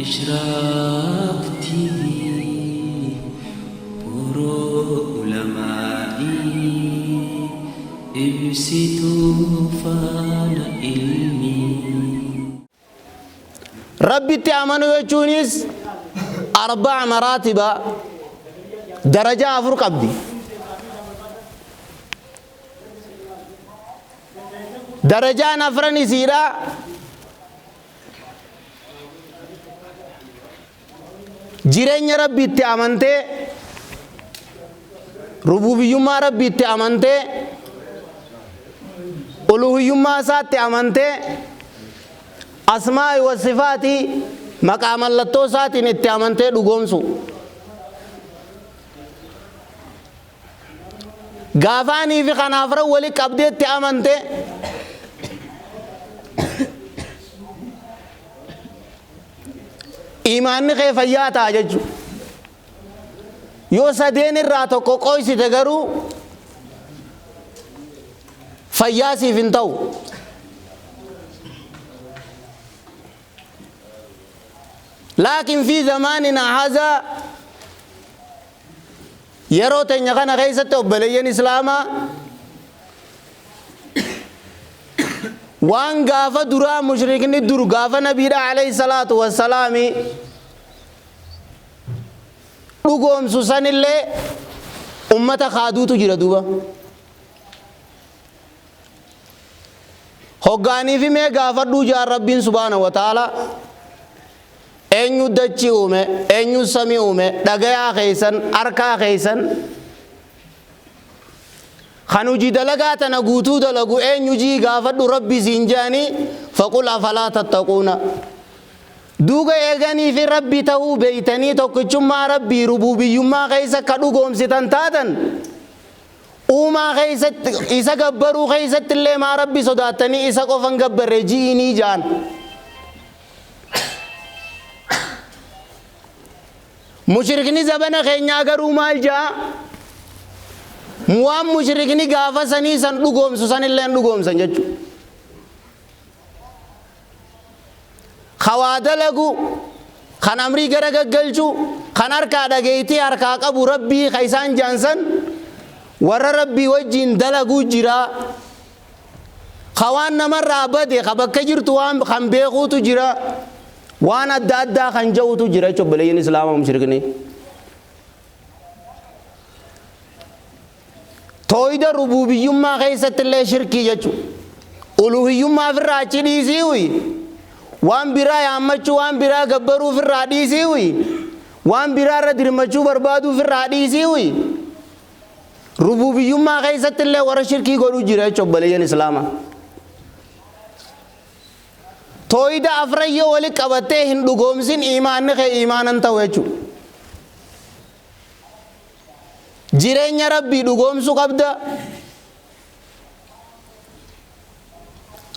Ishraaq TV Buuroo ulamaa'ii Ibsituu faana ilmii. Rabbitti amanuu jechuunis arba'a maraatiba, darajaa afur qabdi. Darajaan afran isiidha. Jireenya Rabbiitti amantee, rubuubiyyummaa Rabbiitti amantee, uluhiyyummaa isaatti amantee, asmaa'i wa sifaati maqaa mallattoo isaatiin itti amantee dhugoomsu. Gaafaanii fi kana afran wali qabdee itti amante, iimaanni kee fayyaa ta'a jechuudha. Yoo sadeen irraa tokko qoysite garuu fayyaa siif hin ta'u. Laakiin fi zamaanina hazaa, yeroo teenya kana keessatti, obboleeyyan islaamaa, waan gaafa duraa mushrikni dur gaafa nabiidha alayhi salaatu wassalaami dhugoomsu sanillee ummata kaaduutu jira duuba. Hoggaaniifi mee gaafadhuu jaan Rabbiin subhaanahu wa ta'ala, eenyu dachii uume, eenyu samii uume, dhagayaa keessan, harkaa keessan, kan hojii dalagaa tana guutuu dalagu eenyu jii gaafadhu Rabbi siin jaanii, faqul afalaa tattaquuna. Duuba eeganii fi Rabbi ta'uu beeytanii, tokkichummaa Rabbii rubuubiyyummaa keessa ka dhugoomsitan taatan, uumaa keessatti isa gabbaruu keessatti illee maa Rabbi sodaattanii isa qofan gabbarre ji'iinii ja'an. Mushrikni zabana keenyaa garuu maal ja'a? Waan mushrikni gaafa sanii san dhugoomsu san illee hin dhugoomsan jechuudha. Ka waa dalagu, kan amrii gara gaggalchu, kan harkaa dhageeytii harkaa qabu Rabbii ka isaan ja'an san warra Rabbii wajjiin dalaguu jira. Ka waan namarraa bade, ka bakka jirtu waan kan beekuutu jira. Waan adda addaa kan ja'utu jira jechuudha obboleeyyan Islaamaa mushrikni. Tooyida rubuubiyyummaa keessatti illee shirkii jechuudha. Uluhiyyummaa ofirraa achi dhiisii uyi. Waan biraa yaammachuu, waan biraa gabbaruu ofirraa dhiisii uyi. Waan biraa irra dirmachuu barbaaduu ofirraa dhiisii uyi. Rubuubiyyummaa keessatti illee warra shirkii godhuu jira jechuudha obboleeyyan Islaamaa. Tooyida afran yoo wali qabattee hin dhugoomsin iimaanni kee iimaana hin ta'u jechuudha. Jireenya Rabbii dhugoomsuu qabda.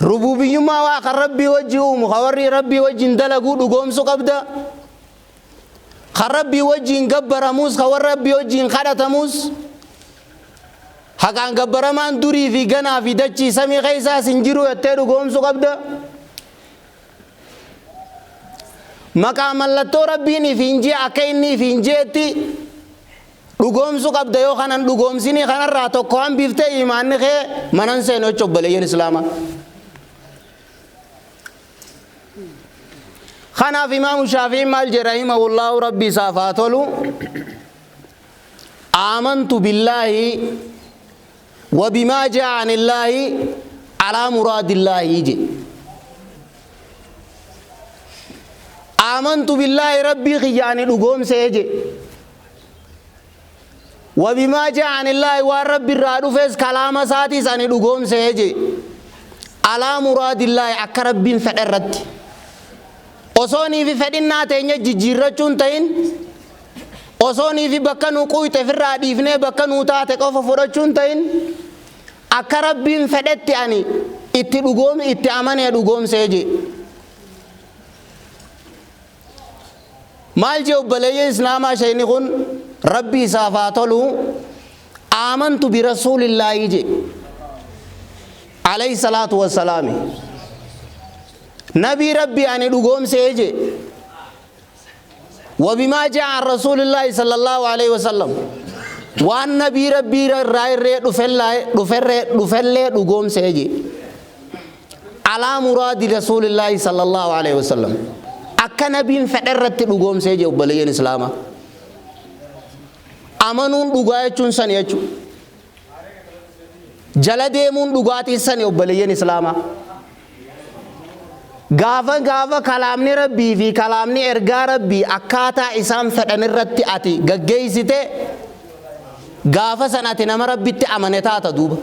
Rubuubiyyummaa waa kan Rabbii wajji uumu, kan warri Rabbii wajjin dalaguu dhugoomsuu qabda. Kan Rabbii wajjin gabbaramuus, kan warra Rabbii wajjin kadhatamuus, haqaan gabbaramaan durii fi ganaa fi dachii samii keessaas hin jiru jettee dhugoomsuu qabda. Maqaa mallattoo Rabbiin ifiin jee akka inni ifiin jeetti dhugoomsuu qabda. Yoo kanan dhugoomsinii kanarraa tokko hambiftee, imaanni kee manan seenu jechuudha obboleeyyan Islaamaa. Kanaaf Imaamu Shaafi'iin maal jedha rahimahullaahu, Rabbi isaaf haa tolu: aamantu billaahi wa bimaa jaa anillaahi alaa muraadillaahi jedhe. Aamantu billaahi, Rabbii kiyya ani dhugoomsee jedhe. Wa bimaa jaa anillaahi, waan Rabbi irraa dhufes, kalaama isaatiis ani dhugoomsee jedhe. Alaa muraadillaahi, akka Rabbiin fedha irratti. Osoo niifi fedhinnaa teenya jijjiirrachuun ta'in, osoo niifi bakka nu quuyxe firraa dhiifnee bakka nuu taate qofa fudhachuun ta'in, akka Rabbiin fedhetti ani itti dhugoom itti amanee dhugoomsee jee. Maal jee obboleeyyan Islaamaa? Shayni kun, Rabbi isaaf haa tolu, aamantu birasuulillaahi jee alayhi salaatu wassalaami. Nabii Rabbii ani dhugoomsee jee. Wabimaa jaa an rasuulillaahi sallallahu alaihi wasallam, waan nabii rabbii irraa irree dhufellee dhugoomsee je. Alaa muraadi rasuulillaahi sallallahu alaihi wasallam, akka nabiin fedhe irratti dhugoomsee je. Obboleeyyan islaamaa, amanuun dhugaa jechuun sani jechuudha. Jala deemuun dhugaatii sani, obboleeyyan islaamaa. Gaafa kalaamni rabbii fi kalaamni ergaa rabbii akkaataa isaan fedhan irratti ati gaggeessite, gaafa san ati nama rabbitti amane taata duuba.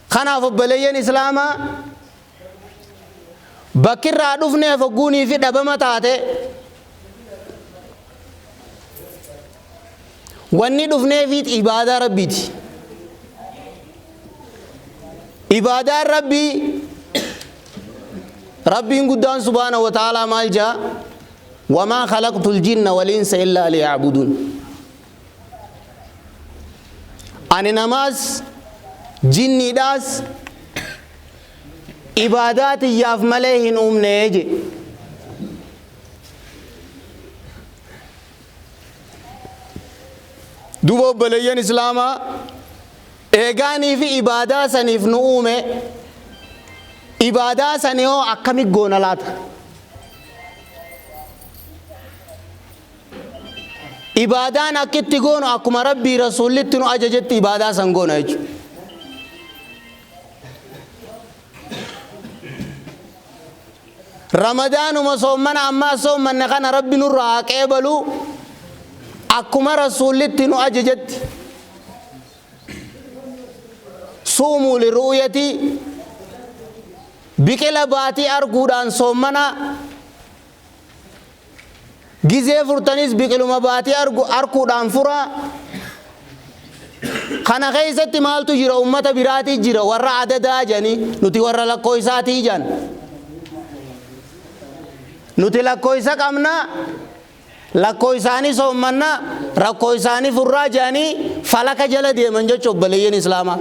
Kanaaf obboleeyyan islaamaa, bakkirraa dhufneef hogguunii fi dhabama taate, wanni dhufneefiit ibaadaa rabbiiti. Ibaadaan rabbii, rabbiin guddaan subhaana wa ta'aalaa maal jaa? Wamaa khalaqtu ljinna walinsa illaa liyacbuduun. Ani namaas jinniidhaas ibaadaa tiyyaaf malee hin uumne je. Duuba obboleeyyan islaamaa, eegaanii fi ibaadaa saniif nu uume, ibaadaa sani hoo akkami goona laata? Ibaadaan akkitti goonu akkuma rabbii rasuullitti nu ajajetti ibaadaa san goona jechuudha. Ramadaanuma soommana ammaa soommanne kana rabbi nurraa haa qeebalu, akkuma rasuullitti nu ajajetti. Suumuu liru'yatii, biqila baatii arguudhaan soommana gizee furtanis biqiluma baatii arkuudhaan furaa. Kana keessatti maaltu jira? Ummata biraatii jira, warra adadaa jedhanii, nuti warra lakkoofsaatii jedhan. Nuti lakkoofsa qabna, lakkoo isaanii soommanna, rakkoo isaanii furraa jedhanii falaka jala deeman jechuun, obboleeyyan islaamaa,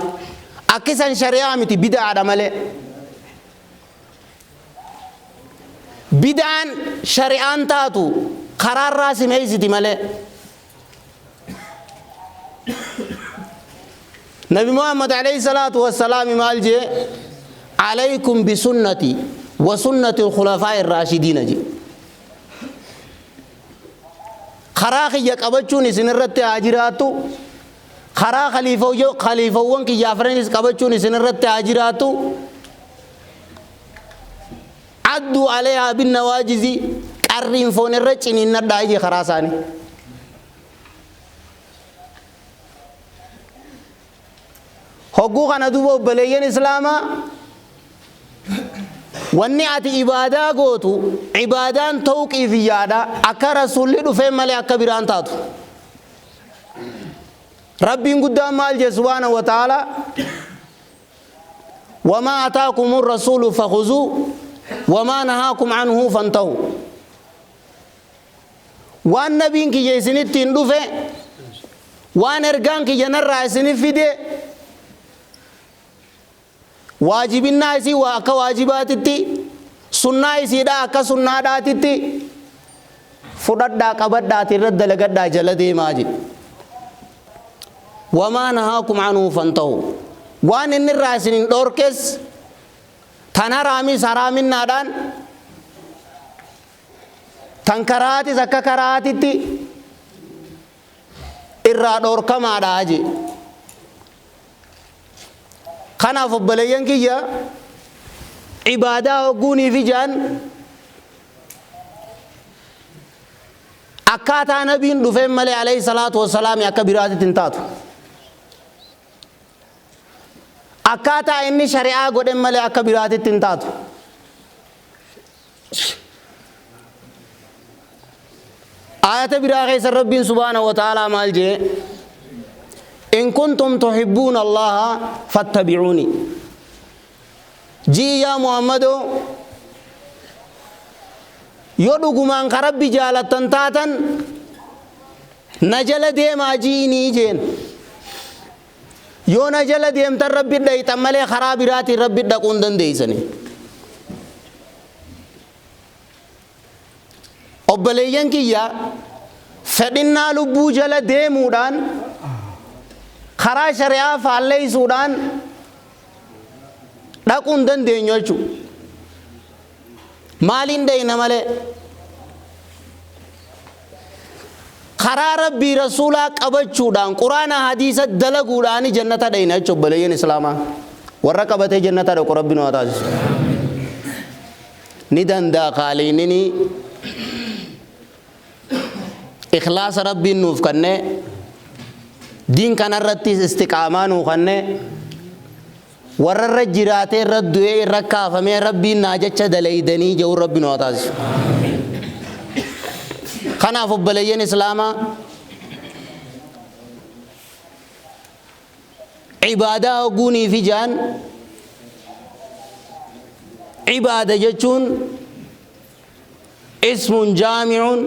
akkisan shari'aa miti, bid'aadha malee. Bid'aan shari'aan taatu karaarraa simeeysiti malee. Nabi Muhammad alayhi salaatu wassalaam maal jee? Alaykum bisunnati wa sunnati alkhulafaa'i irraashidiina jee. Karaa kiyya qabachuun isin irratti haa jiraattu, karaa khaliifawwan kiyya afranis qabachuun isin irratti haa jiraattu. Adduu aleehaa binnawaajizi, qarriin foon irra ciniinnadhaa ije karaa isaanii. Hogguu kana duuba obboleeyyan islaamaa, wanni ati ibaadaa gootu ibaadaan tawqiifiyyaadha, akka rasuulli dhufee malee akka biraan taatu. Rabbiin guddaan maal jee subhaanahu wa ta'ala? Wamaa ataakumu rasuulu fakhuzuu wamaa nahaakum anhu fantahu. Waan nabiin kiyya isinittiin dhufe, waan ergaan kiyya narraa isinif fide, waajibinnaa isii waa akka waajibaatitti, sunnaa isiidhaa akka sunnaadhaatitti fudhadhaa, qabadhaati irra dalagadhaa, jala deemaa jedhe. Wamaa nahaakum anhu fantahu, waan inni irraa isin hin dhoorkes, tan haraamis haraaminnaadhaan, tan karaatis akka karaatitti irraa dhoorkamaadha je. Kanaaf obboleeyyan kiyya, ibaadaa hogguunii fi jaan akkaataa nabiin dhufeen malee alayhi salaatu wassalaami akka biraatitti hin taatu. Akkaataa inni shari'aa godhen malee akka biraatitti hin taatu. Aayata biraa keessa rabbiin subhaanahu wa ta'aalaa maal jee? In kuntum tuhibbuuna allaha fattabi'uuni. Ji'i yaa Muhammadoo, yoo dhugumaan ka rabbi jaalattan taatan na jala deemaa ji'inii jeen. Yoo na jala deemtan rabbi dhayxan malee karaa biraatiin rabbi dhaquu hin dandeeysani. Obboleeyyan kiyya, fedhinnaa lubbuu jala deemuudhaan karaa shari'aa faalleessuudhaan dhaquu hin dandeenyu jechuudha. Maaliin dhayna malee? Karaa Rabbii Rasuulaa qabachuudhaan, Quraana hadiisa dalaguudhaan jannata dhayna jechuudha obboleeyyan Islaamaa. Warra qabatee jannata dhaqu Rabbi nu haa taasisu. Ni danda'a kaaliinini ikhlaasa Rabbiin nuuf kennee, diin kanarrattis istiqaamaa nuu kennee, warra irra jiraatee irra du'ee irra kaafamee Rabbiin naa jecha dalaydanii jedhu Rabbi nu haa taasisu. Kanaaf obboleeyyan Islaamaa, ibaadaa hogguunii fi jaan, ibaada jechuun ismun jaami'un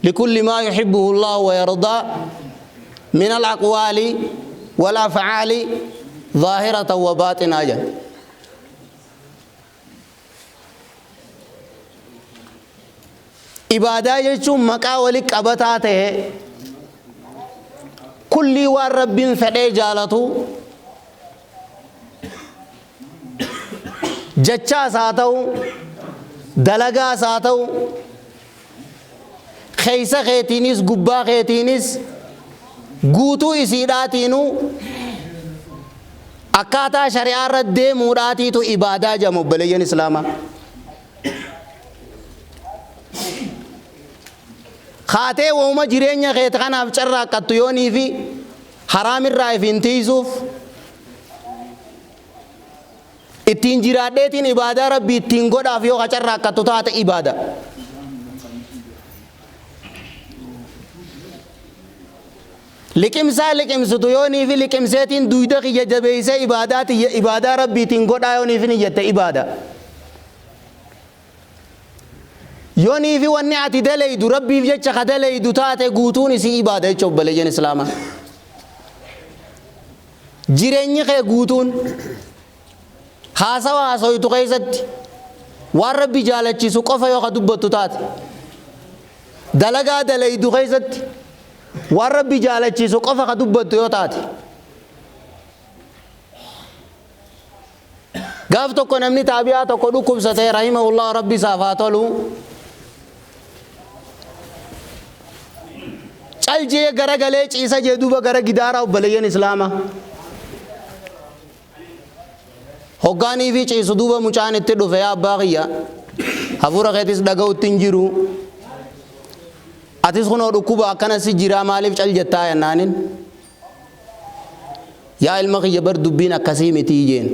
likulli maa yuhibbuhu Allah wa yardaa min al-aqwaali wal af'aali zaahiratan wa baaxinaa jedha. Ibaadaa jechuun maqaa wali qabataa ta'e, kullii waan Rabbiin fedhee jaalatu, jechaas haa ta'u, dalagaas haa ta'u, keessa keetiinis gubbaa keetiinis guutuu isiidhaatiinuu akkaataa shari'aa irra deemuudhaatiitu ibaadaa jedhama, obboleeyyan Islaamaa. Kaatee wooma jireenya keeti kanaaf carraaqqattu yoonii fi haraamirraa if hin tiisuuf ittiin jiraadheetiin ibaadaa Rabbii ittiin godhaaf yoo ka carraaqqattu taate ibaada. Liqimsaa liqimsitu yoonii fi liqimseetiin duyda kiyya jabeessee ibaadaa tiyya ibaadaa Rabbiitiin godhaa yoonii fi ni jette ibaada. Yoonii fi wanni ati dalaydu Rabbiif jecha ka dalaydu taate guutuun isii ibaada jecha, obboleeyyan Islaamaa. Jireenyi kee guutuun haasawa haasoytu keessatti waan Rabbi jaalachiisu qofa yoo ka dubbattu taate, dalagaa dalaydu keessatti waan Rabbi jaalachiisu qofa ka dubbattu yoo taate. Gaaf tokko namni taabi'aa tokko dhukkubsate, rahimahullah, Rabbi isaaf haa tolu. Cal jee garagalee ciisa jee duuba gara gidaaraa, obboleeyyan Islaamaa. Hoggaanii fi ciisu duuba mucaan itti dhufe, "Yaa abbaa kiyya, hafuura keetis dhaga'utti hin jiru. Atis kunoo dhukkuba akkana si jira, maaliif cal jettaa?" jennaanin. "Yaa ilma kiyya, bar dubbiin akkasii mitii," jeen.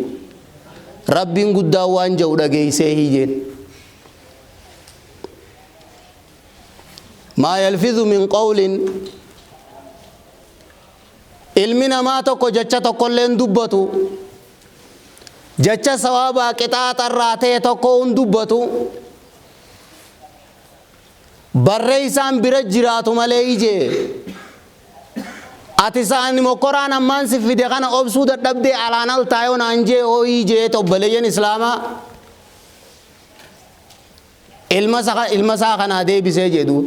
"Rabbiin guddaan waan jedhu dhageessee?" jeen. Maa yalfizu min qawlin, ilmi namaa tokko jecha tokkollee hin dubbatu, jecha sawaabaa qixaaxarraa ta'e tokko hin dubbatu, barreessaan bira jiraatu malee ijee. Ati sa'ani mokkoraan ammaan si fide kana obsuu dadhabdee alaan al taayoo naan jee hooyii jee. Obboleeyyan Islaamaa, ilma isaa kanaa deebisee jedhu.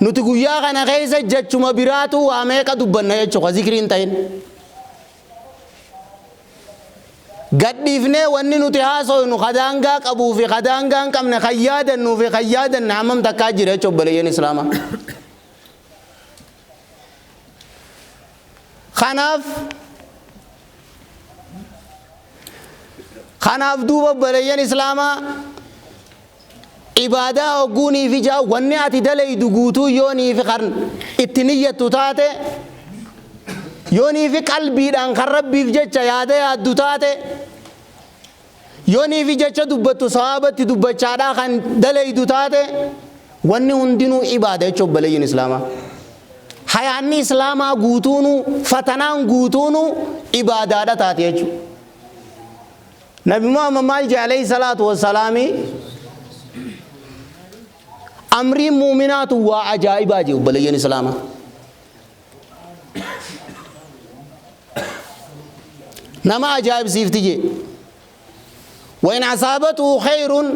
Nuti guyyaa kana keessa jechuma biraatu waa meeqa dubbanna jechuudha, zikriin ta'in. Gadhiifnee wanni nuti haasoynu kadaangaa qabuu fi kadaangaa hin qabne, kan yaadannuu fi kan yaadanne hammam takkaa jira jechuudha, obboleeyyan Islaamaa. Kanaaf duuba obboleeyyan Islaamaa, ibaadaa hogguunii fi jaa wanni ati dalaydu guutuu yoonii fi kan itti niyyattu taate, yoonii fi qalbiidhaan kan Rabbiif jecha yaada yaaddu taate, yoonii fi jecha dubbattu sawaabatti dubbachaadhaa kan dalaydu taate, wanni hundinuu ibaada jecha, obboleeyyan Islaamaa. Hayaanni Islaamaa guutuunuu, fatanaan guutuunuu ibaadaadha taate jechuudha. Nabi Muhammad maal jedhe alayhi salaatu wassalaami? Amriin muuminaatu waa ajaa'ibaa jedhe, obboleeyyan Islaamaa. Nama ajaa'ibsiifti jedhe. Wain asaabatuhu khayrun,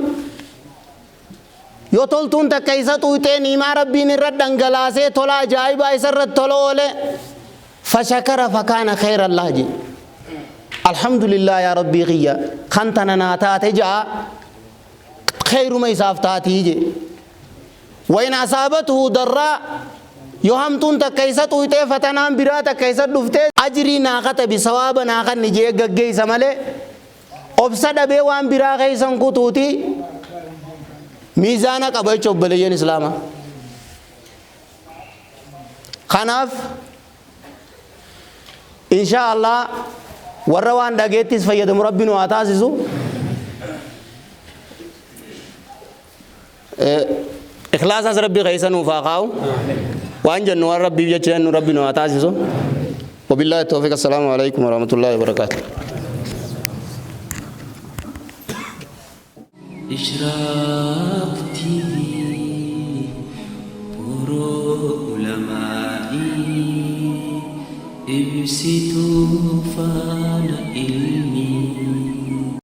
yoo toltuun takka isa xuuxee niimaa Rabbiin irra dhangalaasee tola ajaa'ibaa isa irratti tola oole, fashakara fakaana khayran lah je. Alhamdulillah, yaa Rabbii kiyya kan tana naa taate ja'a, khayruma isaaf taatii je. Wain asaabatuhu darraa, yoo hamtuun takka isa xuuxee fatanaan biraa takka isa dhuftee, ajrii naa katabi, sawaaba naa kanni jee gaggeessa malee obsa dhabee waan biraa keessan kutuuti. Miizaana qaba jecha obboleeyyan islaamaa. Kanaaf insha Allah warra waan dhageettis fayyadamu Rabbi nu haa taasisu. Ikhlaasaas Rabbi keessa nuuf haa kaa'u. Waan jennu waan Rabbiif jecha jennu Rabbi nu haa taasisu. Wabillahi tawfiq. Assalaamu alaikum warahmatullahi wabarakatuh. Ishraq TV, Booroo Ulamaa'ii, ibsituu faana ilmii.